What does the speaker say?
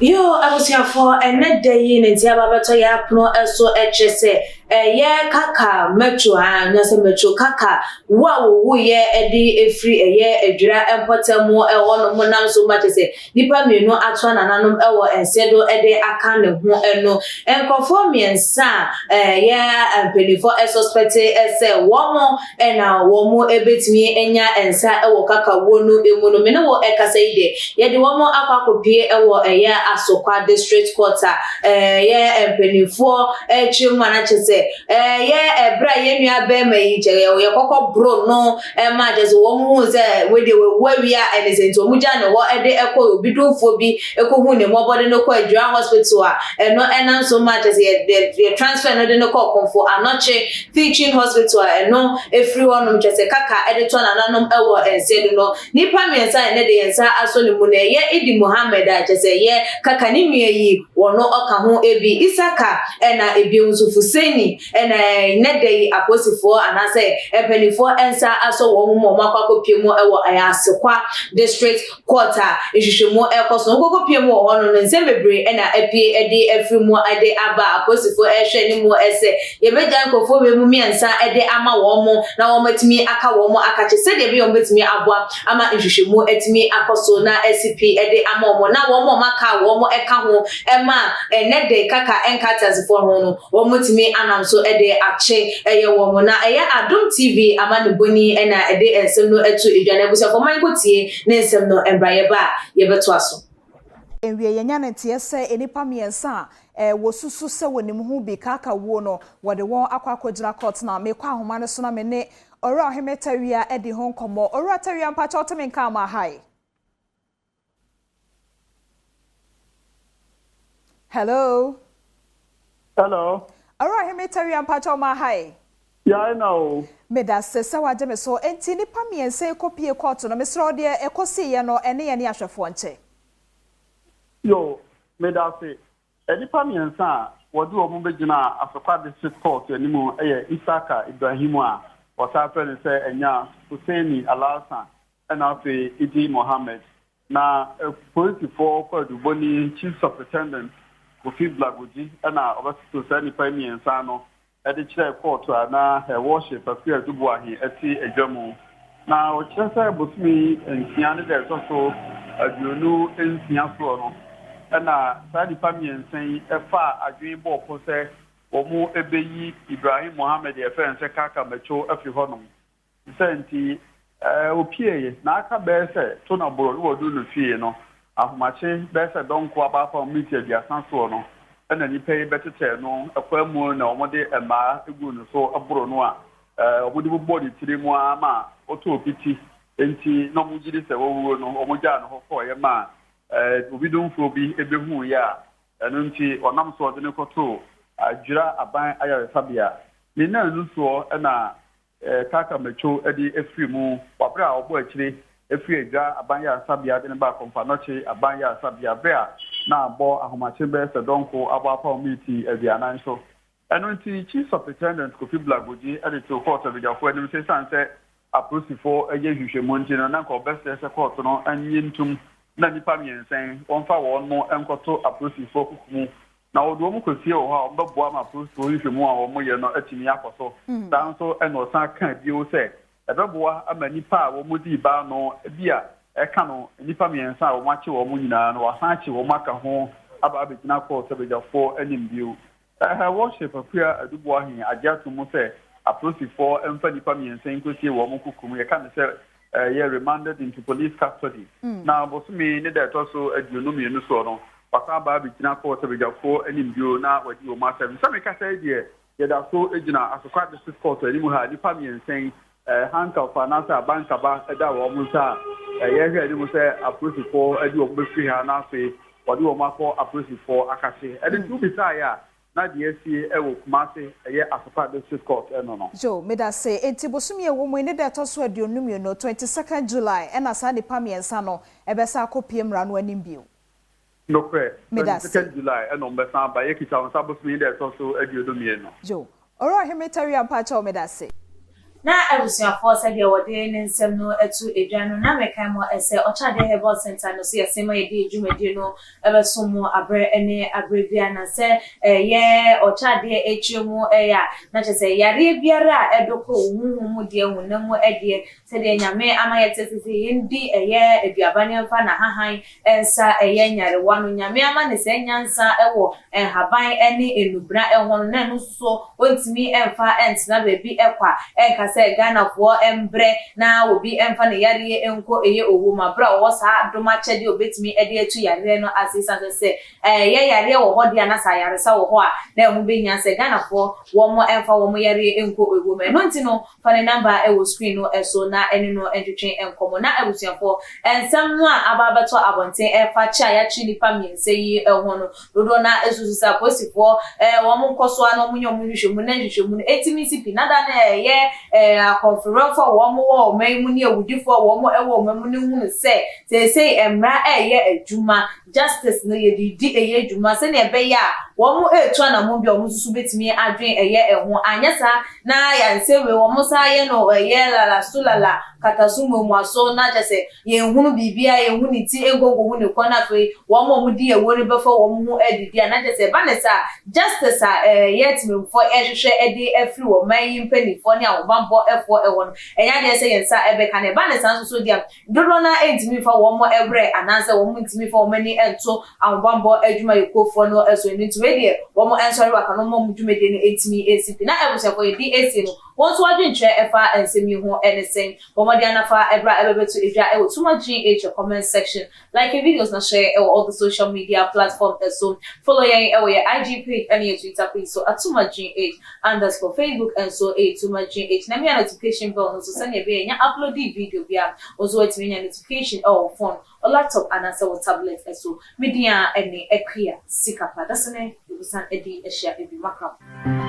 Yoo abusuafoɔ ɛnɛ da yi ne nti aba bɛtɔ yɛ apono ɛso ɛkyerɛ sɛ ɛyɛ kaka metro ha nyasɛ metro kaka wo a wɔwu yɛ ɛde efiri ɛyɛ adwira mpɔtam ɛhɔ nom nam so ma kyerɛ sɛ Nnipa mmienu atoa nananom wɔ nse do de aka ne ho no, nkorɔfoɔ mmiɛnsa a ɛyɛ mpanimfoɔ suspɛte sɛ wɔn na wɔn bɛtumi anya nsa wɔ kakawuo no mu no, me ne wo ɛkasa yi deɛ, yɛde wɔn akɔ akɔpie wɔ ɛyɛ Asokwa District Court a ɛyɛ mpanimfoɔ ɛkyerɛ mu a na kyerɛ sɛ ɛyɛ ɛberɛ a yɛn nua bɛrima yi kyɛ yɛkɔkɔ boro no ɛma kyerɛ sɛ wɔn hu sɛ wei deɛ wawu awie a ɛne sɛ nti wɔn gya ne hɔ de ɛkɔ obi domfoɔ bi ɛkɔhu ne mmɔbɔ de no kɔ Adwira hospital a ɛno ɛnam so ma kyerɛ sɛ yɛ yɛ transfer no de no kɔ Komfo Anokye Teaching Hospital a ɛno ɛfiri hɔ nom kyerɛ sɛ kaka ɛde tɔ nananom ɛwɔ nse do no nnipa mmiɛnsa a ɛnɛ de yɛn nsa asɔ ne mu no ɛyɛ Idi Mohammed a kyerɛ sɛ ɛyɛ kaka ne nua yi wɔno ɔka ho ebi Isaka ɛna ebiem nso Fuseni Ɛna nnɛ da yi apolisifoɔ anaasɛ mpanimfoɔ nsa asɔ wɔn mu ma wɔn akɔ akɔpie mu wɔ Asekwa District Court a nhwehwɛmu ɛrekɔ so. Wɔkɔkɔpie mu wɔ hɔ no, no nsɛm bebree na apue de afiri mu de aba a apolisifoɔ ɛrehwɛ anim sɛ yɛbɛgya nkurɔfoɔ wei mu mmiɛnsa de ama wɔn na wɔatumi aka wɔn akakye sɛdeɛ ɛbɛyɛ wɔbɛtumi aboa ama nhwehwɛmu atumi akɔ so na asi pi de ama wɔn na wɔn a wɔaka a wɔn ka ho ma ɛnnɛ de kaka nka ateasefoɔ ho no Wɔatumi anam so de akye ɛyɛ wɔn. Na ɛyɛ Adom TV amanebɔni na ɛde nsɛm no ato dwa. Na abusuafoɔ ma yɛnkɔtie ne nsɛm no mbra yɛba a yɛbɛtoa so. Nwie yɛnya no nteɛ sɛ nnipa mmiɛnsa a wɔsusu sɛ wɔnim ho bi kaaka wuo no wɔde wɔn akɔ akɔgyina court na mekɔ ahoma no so na me ne Owura Ɔheme Tawia adi ho nkɔmmɔ. Owura Tawia mpakyɛ wote me nka ama hi. Hello. Hello. Owura Heme Tawia mpakyɛ ɔma ha yi. Yae na o. Medase sɛ wagye me so. Enti nnipa mmiɛnsa yi kɔ pie kɔɔto no, mesrɛ wo deɛ ɛkɔsiiɛ no ɛne yɛne ahwɛfoɔ nkyɛ. Yo, medase. Nnipa mmiɛnsa a wɔde wɔn bɛgyinaa Asokwa District Court anim yɛ Isaka Ibrahimu a wɔsan frɛ no sɛ Anya, Hussaini Alhassan ɛna afei Idi Mohammed. Na polisifɔɔ kwaadubɔni Chief Superintendent Kofi Blagogyi na ɔbɛtoto saa nnipa yi mmiɛnsa ano de kyerɛɛ kɔɔto a na Her Worship Akua Adu Boahe te adwa mu. Na ɔkyerɛ sɛ bosome nsia ne da ɛtɔ so 26 soɔ no na saa nnipa mmiɛnsa yi faa adwene bɔɔ pɔ sɛ wɔbɛyi Ibrahim Mohammed a yɛfrɛ no sɛ Kaka Macho afiri hɔnom. Ne saa nti, opueeɛ, na aka bɛyɛ sɛ tona boro na waduru ne fie no, ahomakye bɛyɛ sɛ dɔnko abaapam minti 30 soɔ no, ɛna nnipa yi bɛtetɛɛ no kwan mu na wɔde mmaa guu ne so boro no a wɔde bobɔɔ ne tiri mu ara ma ɔtɔɔ piti. Enti na wɔgye di sɛ wawuo no, wɔgyaa no hɔ kɔeɛ maa obi domfoɔ bi bɛhuuiɛ a ɛno nti ɔnam so ɔde no kɔtoo Adwira Aban Ayaresabea. Ne nnanu soɔ na Kaka Metso de firi mu wɔ bere a ɔbɔɔ akyire firi Adwa Aban Yaresabea de no baa Komfo-Anokye Aban Yaresabea bere a na abɔ ahomakye bɛyɛ sɛ dɔnko abɔ apam miniti 40 so. Ɛno nti, Chief Superintendent Kofi Blagogye de too kɔɔto abadwafo anim sɛ esiane sɛ apolisifo yɛ nhwehwɛmu nti no, na anka ɔbɛsrɛ sɛ kɔɔto no nnye ntom na nnipa mmiɛnsa yi wɔmfa wɔn nkɔto apolisifo kuku mu Na wɔde wɔn kɔsie wɔ hɔ a, wɔbɛboa ma apolisifoɔ nhwehwɛmu a wɔyɛ no atumi akɔ so. Saa ara nso na ɔsan kaa bio sɛ, ɛbɛboa ama nnipa a wɔdii baano bi a ɛka no nnipa mmiɛnsa a wɔakye wɔn nyinaa no, wɔasan akye wɔn aka ho aba abɛgyina kɔɔto abadwafoɔ anim bio. Her Worship Akua Adu Boahen agye ato mu sɛ apolisifoɔ mfa nnipa mmiɛnsa yi nkɔsie wɔn kokom, yɛka no sɛ yɛ remanded into police custody, na bosome ne da ɛtɔ so 22 soɔ no, wasan aba abɛgyina kɔɔto abadwafoɔ anim bio na wadi wɔn asɛm. Sɛ mekasa yi deɛ, yɛda so gyina Asokwa District Court anim ha, nnipa mmiɛnsa yi, handcuff anaasɛ abankaba da wɔn nsa a yɛrehwɛ anim sɛ apolisifoɔ de wɔn bɛfiri ha na afei wɔde wɔn akɔ apolisifoɔ akakye. Ɛno nti wobisaeɛ a, na deɛ asie wɔ Kumasi ɛyɛ Asokwa District Court no no. Joe, medase. Enti bosome a ɛwɔ mu yi ne da ɛtɔ so 22, 22nd July, ɛna saa nnipa mmiɛnsa no ɛbɛsan akɔpue mmara no anim bio. Nokorɛ, Medase. 22nd July ɛna wɔn bɛsan aba, yɛkita wɔn nsa bosome yi da ɛtɔ so 22. Joe, Owura Ɔheme Tawia mpakyɛw medase. Na abusuafoɔ, sɛdeɛ wɔde ne nsɛm no to edwa no, na mɛkae mo sɛ Ɔkyɛadeɛ Herbal Centre no so yɛsen ma yɛde dwumadie no bɛsom mo aberɛ ne aberɛ biara. Na sɛ ɛyɛ Ɔkyɛadeɛ akyire mu ɛyɛ a, na kyerɛ sɛ yareɛ biara a ɛdoko wo honhom mu deɛ, honam mu deɛ, sɛdeɛ Nyame ama yɛte ase sɛ yɛndi ɛyɛ aduaba ne yɛmfa n'ahahan nsa ɛyɛ nyarewa no, Nyame ama no saa nyansa wɔ nhaban ne nnubena ho no, na ɛno nso so ɔntumi mfa ntena baabi kwa nka sɛ Ghanafoɔ mbrɛ na obi mfa ne yareɛ nkɔ ɛyɛ owuo mu aberɛ a ɔwɔ saa adom akyɛdeɛ a ɔbɛtumi de atu yareɛ no ase. Ɛsiane sɛ sɛ ɛyɛ yareɛ wɔ hɔ deɛ a na sɛ ayaresa wɔ hɔ a, na ɛho bɛhia sɛ Ghanafoɔ wɔn mfa wɔn yareɛ nkɔ owuo mu. Ɛno nti no, fa ne number wɔ screen no so na ɛne no ntwetwe nkɔmmɔ. Na abusuafoɔ, nsɛm no a aba abɛtɔ abɔnten ɛfa kye a yɛakye nnipa mmiɛnsa yi ho no, dodoɔ no ara susu sɛ apolisifoɔ wɔn nkɔ so ara na wɔnyɛ wɔn nhwehwɛmu na nhwehwɛmu no ɛtumi si pi. Na da no ɛyɛ akɔmfewerɛfoɔ a wɔn wɔ ɔman yi mu ne awudifoɔ a wɔn wɔ ɔman mu no hunu sɛ seesei mmara ɛreyɛ adwuma. Justice no yɛde redi ɛyɛ adwuma sɛnea ɛbɛyɛ a wɔn retu anamon bi a wɔn nso so bɛtumi adwen ɛyɛ ɛho, anyɛ saa na yɛnsɛ wei wɔn san yɛ no ɛyɛ lala so lala kataso muamuaso na kyerɛ sɛ yɛnhunu biribiara, yɛnhu ne ti nkonkohu ne kɔn, na afei wɔn a wɔdi awuo no bɛfa wɔn ho adidi a, na kyerɛ sɛ ɛba ne saa justice a ɛyɛ temammufoɔ ɛrehwehwɛ de afiri wɔn man yi mpanimfoɔ ne ahobammɔfoɔ ɛhɔ no, ɛnyɛ adeɛ sɛ yɛn nsa ɛbɛka. Na ɛba ne saa nso so deɛ, dodoɔ no ara ntumi mfa wɔn werɛ anaasɛ wɔn ntumi mfa wɔn ani nto ahobammɔ adwumayɛkuofoɔ no so. Ɛno nti wei deɛ wɔn nsɔre waka no mma wɔn dwumadie no ntumi nsi pi. Na abusuafoɔ, yɛde asie no, wɔn nso adwenkyerɛ ɛfa nsɛm yi ho ne sɛn? Bɔ mmɔden ara fa ɛberɛ a ɛbɛbɛto edwa ɛwɔ Tuma GH comment section. Like yɛn videos na share ɛwɔ all the social media platform so. Follow yɛn ɛwɔ yɛn IG page ɛne yɛn Twitter page so at Tuma GH underscore. Facebook nso ɛyɛ Tuma GH. Na mia notification bell no so sɛnea ɛbɛyɛ nya upload video bi a, wo nso watumi anya notification ɛwɔ wo phone, wo laptop anaasɛ wo tablet so. Me din a ɛne Akua Sikapa. Dasene, yɛbɛsan adi ahyia ebi makram.